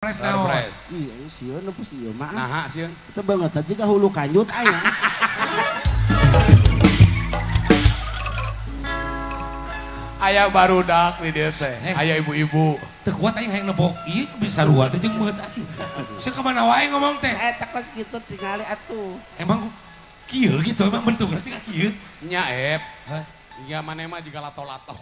Pres naon? Iya, sieun apa sieun mah. Naha sieun. Itu banget aja ka hulu kanjut aya. Aya barudak di dieu teh. Aya ibu-ibu. Teu kuat aing hayang nebok. Ieu bisa sarua teh jeung beut aing. Sia ka mana wae ngomong teh? Eta kos kitu tingali atuh. Emang kieu gitu emang bentukna sih kieu. Nya ep. Hah? Iya maneh mah jiga lato-lato.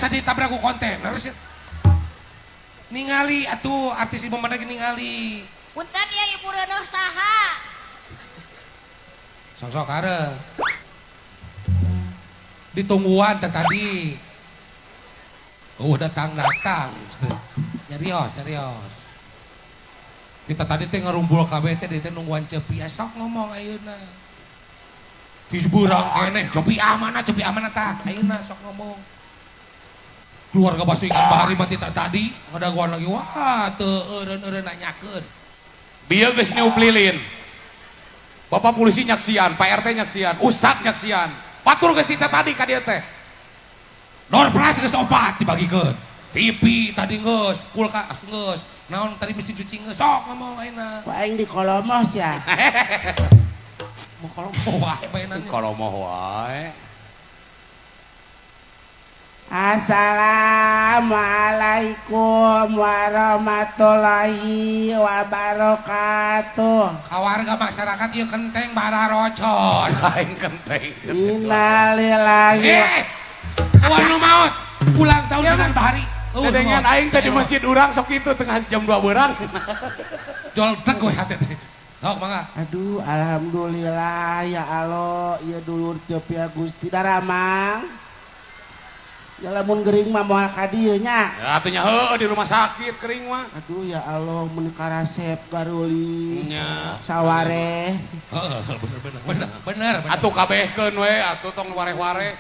Ditabrak ku kontainer sih. Ningali atuh artis ibu mana ningali. Punten ya ibu reuneuh saha? Sosok areuh. Ditungguan teh tadi. Oh datang-datang. Nyarios, nyarios. Kita tadi teh ngarumpul kabeh teh teh nungguan Cepi sok ngomong ayeuna. Di seberang keneh Cepi mana Cepi mana tah ayeuna sok ngomong. Keluarga Basu Ikan Bahari mati tak tadi ngadaguan lagi wah teu eureun-eureun nanyakeun. Bieu geus niup lilin. Bapak polisi nyaksian, Pak RT nyaksian, ustad nyaksian. Batur geus tita tadi ka dieu teh. Door prize geus opat dibagikeun. TV tadi geus, kulkas geus, naon tadi mesin cuci geus sok ngomong ayeuna. Ku aing di kolomoh sia. Mau kolomoh wae mainannya. Kolomoh wae. Assalamualaikum warahmatullahi wabarakatuh. Kawarga masyarakat ieu kenteng bararocon. Lain kenteng. Innalillahi. Eueuh nu maot. Ulang tahun Sinar Bahari. Dedengan aing teh di masjid urang sok kitu tengah jam 2 beurang. Joltek we hate teh. Sok mangga. Aduh alhamdulillah ya Allah ieu dulur Cepi Gusti Daramang. Ya lamun gering mah moal ka dieu nya. Ya atuh nya heueuh di rumah sakit kering mah. Aduh ya Allah mun karasep garulis. Nya. Sawareh. Heeh bener bener bener bener. Atuh kabehkeun we atuh tong wareh-wareh.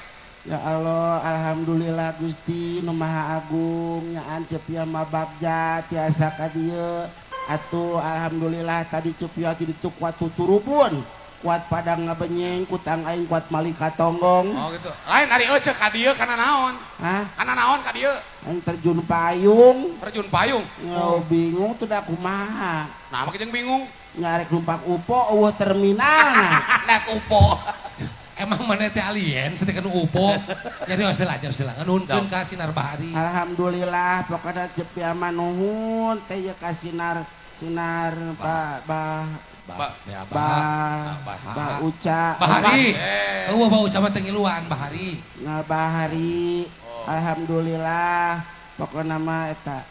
Ya Allah alhamdulillah Gusti nu Maha Agung nyaan Cepi mah bagja tiasa ka dieu. Atuh alhamdulillah tadi Cepi di ditu kuat tuturupun. Kuat padang ngabenyeng, kutang aing kuat malika tonggong. Oh gitu. Lain ari euceu ka dieu kana naon? Hah? Kana naon ka dieu? Aing terjun payung. Terjun payung? Oh, bingung tuh da kumaha. Nah, make jeung bingung. Ngarek numpak UPO eueuh terminal nah. Naik UPO. Emang mana teh alien satekan UPO. Jadi heula aja heula nganuhunkeun ka Sinar Bahari. Alhamdulillah pokona Cepi mah nuhun teh ieu ka Sinar Sinar ba ba Ba, ba, ba, Uca, Bahari, eueuh ba Uca mah teu ngiluan Bahari. Nah Bahari, alhamdulillah, pokona mah eta.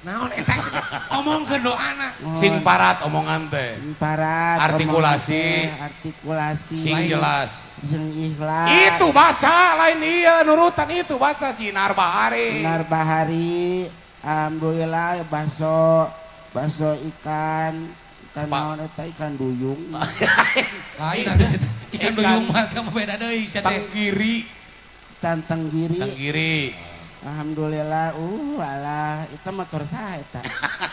Naon eta sih? Omongkeun doana. Sing parat omongan teh. Sing parat. Artikulasi, artikulasi. Sing jelas. Sing ikhlas. Itu baca lain iya nurutan itu baca Sinar Bahari. Sinar Bahari, alhamdulillah bakso, bakso ikan. Ikan naon eta ikan duyung. Lain atuh ikan duyung mah teh beda deui sia teh. Tenggiri. Ikan tenggiri. Tenggiri. Alhamdulillah alah eta motor saha eta.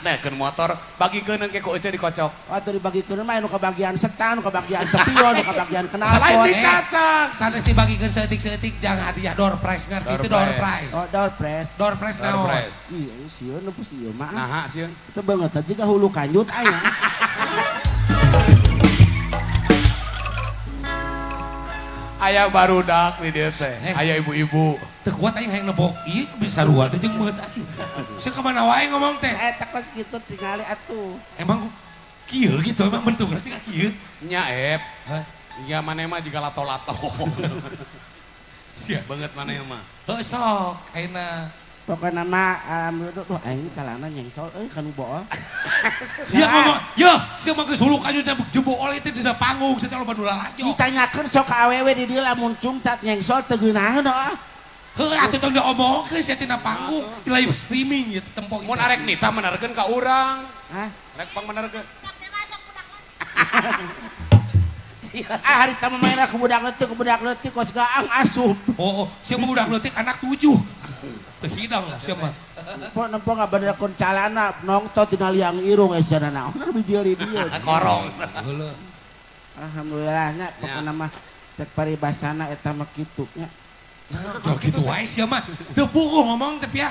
Nah, motor bagikeun engke ku euceu dikocok. Oh atuh dibagikeun mah anu kabagian setan, anu kabagian spion, anu kabagian knalpot. Lain dicacak. Sanes dibagikeun saeutik-saeutik jang hadiah door prize ngarti itu door prize. Oh door prize. Door prize naon? Iya sieun apa sieun mah. Naha sieun. Itu banget aja ka hulu kanjut aya. Aya barudak di dieu teh. Aya ibu-ibu. Teu kuat aing hayang nebok. Ieu bisa sarua teh jeung beut aing. Sia ka mana wae ngomong teh? Eta kos kitu tingali atuh. Emang kieu gitu emang bentukna sih kieu. Nya ep. Hah? Iya maneh mah jiga lato-lato. Sia banget maneh mah. Heuh sok ayeuna. Pokokna mah alhamdulillah tuh aing calana nyengsol euy kanu bool. Sia ngomong, yeuh sia mah geus hulu kanjut jebool itu dina panggung sia teh loba nu lalajo. Ditanyakeun sok ka awewe di dieu lamun cungcat nyengsol teu geunaheun heuh. Heuh atuh tong diomongkeun sia tina panggung di live streaming ieu tempo. Mun arek nitah menerkeun ka urang. Hah? Rek pang menerkeun. Ah hari tama mainna ku budak leutik kos gaang asup. Oh, sia mah budak leutik anak 7. Teu hidang lah sia mah. Nempo ngabenerkeun calana nongtot dina liang irung cenah naon bijil di dieu. Korong. Alhamdulillah nya pokona mah cek paribasana eta mah kitu nya. Nah, gitu wae sia mah. Teu puguh ngomong teh ya.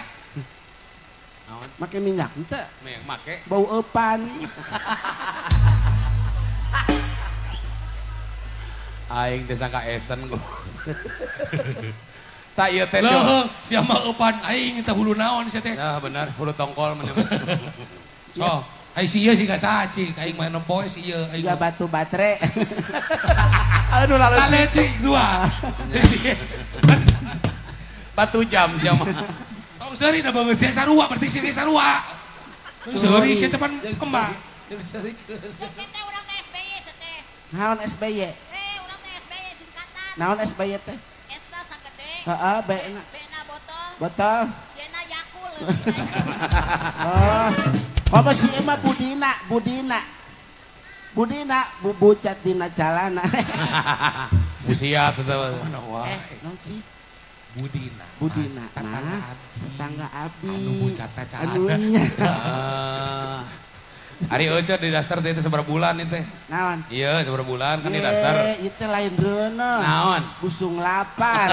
Naon? Make minyak henteu? Make. Bau eupan. Aing teh sangka esen gua. Tak ieu teh. Leuh, sia mah eupan aing teh hulu naon sia teh. Ya bener, hulu tongkol mah. So, ai si ieu siga saha cik, aing mah nempo si ieu aing. Siga batu batre. Aduh laletik dua. Batu jam sia mah. Tong seuri da beungeut sia sarua berarti sia sarua. Seuri sia teh pan kembang. Seteh urang teh SBY seteh. Naon SBY? Urang teh SBY singkatan. Naon SBY teh? S-na sagede. Heeh, B-na. B-na botol. Botol. Y-na Yakul. Oh. Komo si mah Budina, Budina. Budina bubucat dina calana. Busia tuh sama. Naon sih? Budina. Budina. Nah, tetangga abdi. Anu bucatna calana. Anunya. Ari euceu di daftar teh itu seberapa bulan itu teh? Naon? Iya, seberapa bulan kan di daftar. Ieu teh lain reuneuh. Naon? Busung lapar.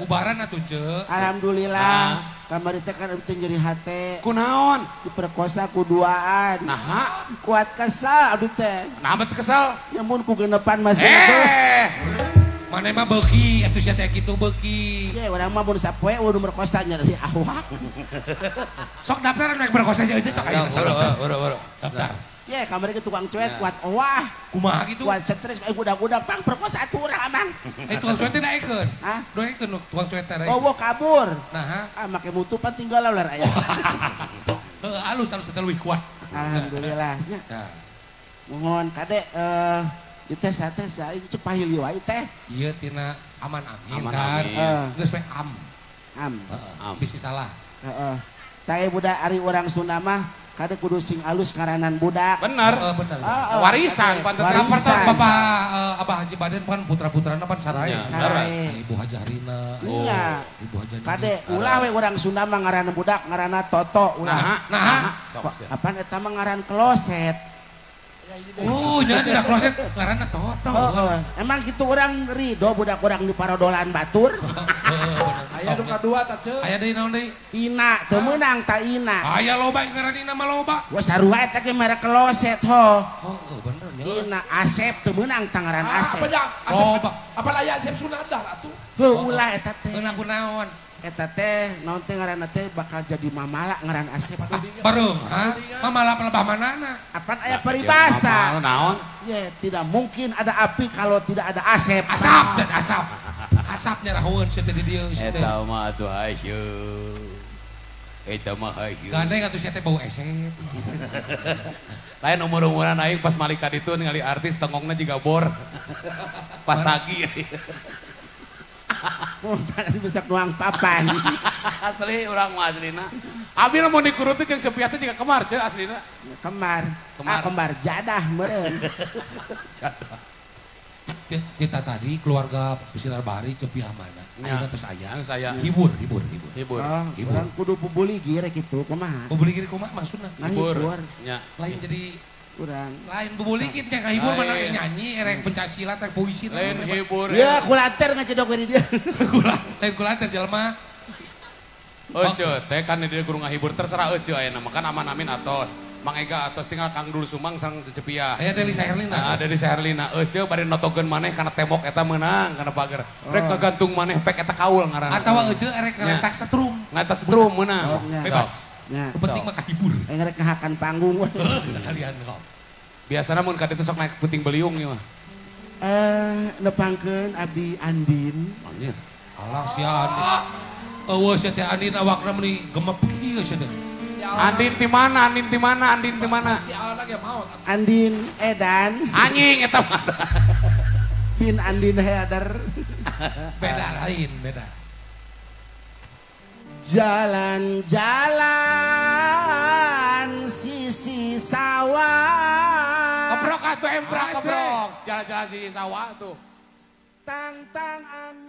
Ubaran atuh ceu. Alhamdulillah. Kamari teh kan abdi teh nyeri hate. Kunaon? Diperkosa ku duaan. Naha? Kuat kesal abdi teh. Naha bet kesal? Ya mun ku genepan masih itu. Mana mah beuki atuh sia teh kitu beuki. Ye, urang mah mun sapoe udah merkosa nyeri awak. Sok daftar anu merkosa sia euceu sok ayeuna. Boro. Daftar. Ye, kamari ke tukang cuet kuat owah. Kumaha kitu? Kuat stres budak-budak pang perkosa atuh urang amang. Tukang cuet teh daekeun. Hah? Doekeun tukang cuet teh. Oh, kabur. Naha? Ah, make mutu pan tinggal ular aya. Heuh, alus alus teh leuwih kuat. Alhamdulillah nya. Mohon kade ieu teh sate saing cepahil wae teh. Ieu tina aman amin kan. Geus we am. Am. Heeh. Bisi salah. Heeh. Tah budak ari urang Sunda mah kade kudu sing alus ngaranan budak. Bener. Bener. Warisan pantes sapertos Bapak Abah Haji Baden pan putra-putrana pan sarae. Sarae. Ibu Haji Harina. Iya. Ibu Haji. Kade ulah we urang Sunda mah ngaran budak ngaranna Toto ulah. Nah. Apaan eta mah ngaran kloset. Oh, nya dina kloset ngaranna Toto. Oh, emang gitu orang ridho budak urang di parodolan batur. Aya nu kadua tah ceu. Aya deui naon deui? Ina, teu meunang ta Ina. Aya loba ngaran Ina mah loba. Wah sarua eta ge merek kloset ho. Oh, bener nya. Ina Asep teu meunang ta ngaran Asep. Loba. Apal aya Asep Sunandar atuh. Heuh ulah eta teh. Meunang ku naon? Eta teh naon teh ngaranna teh bakal jadi mamala ngaran Asep. Bareng, ha? Mamala pelebah manana. Apan aya paribasa. Naon? Ye, tidak mungkin ada api kalau tidak ada Asep. Asap dan asap. Asap nyarahoeun sia teh di dieu sia teh. Eta mah atuh hayu. Eta mah hayu. Gandeng atuh sia teh bau esep. Lain umur-umuran aing pas malik ka ditu ningali artis tongongna jiga bor. Pasagi. Mun bisa nuang papan. Asli urang mah aslina. Abi lamun dikuruti jeung Cepiah teh jiga kemar ceu aslina. Kemar. Ah kembar jadah meureun. Jadah. Kita tadi keluarga Sinar Bahari Cepiah mana? Ayeuna tos aya. Saya. Hibur. Hibur. Oh, urang kudu bubuligir kitu kumaha? Bubuligir kumaha maksudna? Hibur. Nya. Lain jadi urang. Lain bubuligir nya kahibur mana nyanyi erek pencak silat erek puisi. Lain hibur. Ya kulater ngacedok we di dieu. Lain kulater jelema. Euceu teh kan di dieu kudu ngahibur terserah euceu ayeuna mah kan aman amin atos. Mang Ega atos tinggal Kang Dul Sumang sareng Cepiah. Aya Deli Saherlina. Nah, Deli Saherlina euceu bari notogeun maneh kana tembok eta meunang kana pagar. Rek kagantung maneh pek eta kaul ngaranna. Atawa euceu erek ngaletak setrum. Ngaletak setrum meunang. Bebas. Penting mah kahibur. Rek ngahakan panggung. Sekalian kok. Biasana mun ka ditu sok naik puting beliung ieu mah. Nepangkeun abdi Andin. Anjir. Alah sia Andin. Eueuh sia teh Andin awakna meuni gemep kieu sia teh. Andin ti mana? Andin ti mana? Andin ti mana? Si Alna ge maot. Andin Edan. Anjing eta mah. Bin Andin Header. Beda lain, beda. Jalan-jalan sisi sawah. Kebrok atuh emprak kebrok. Jalan-jalan sisi sawah tuh. Tang-tang angin.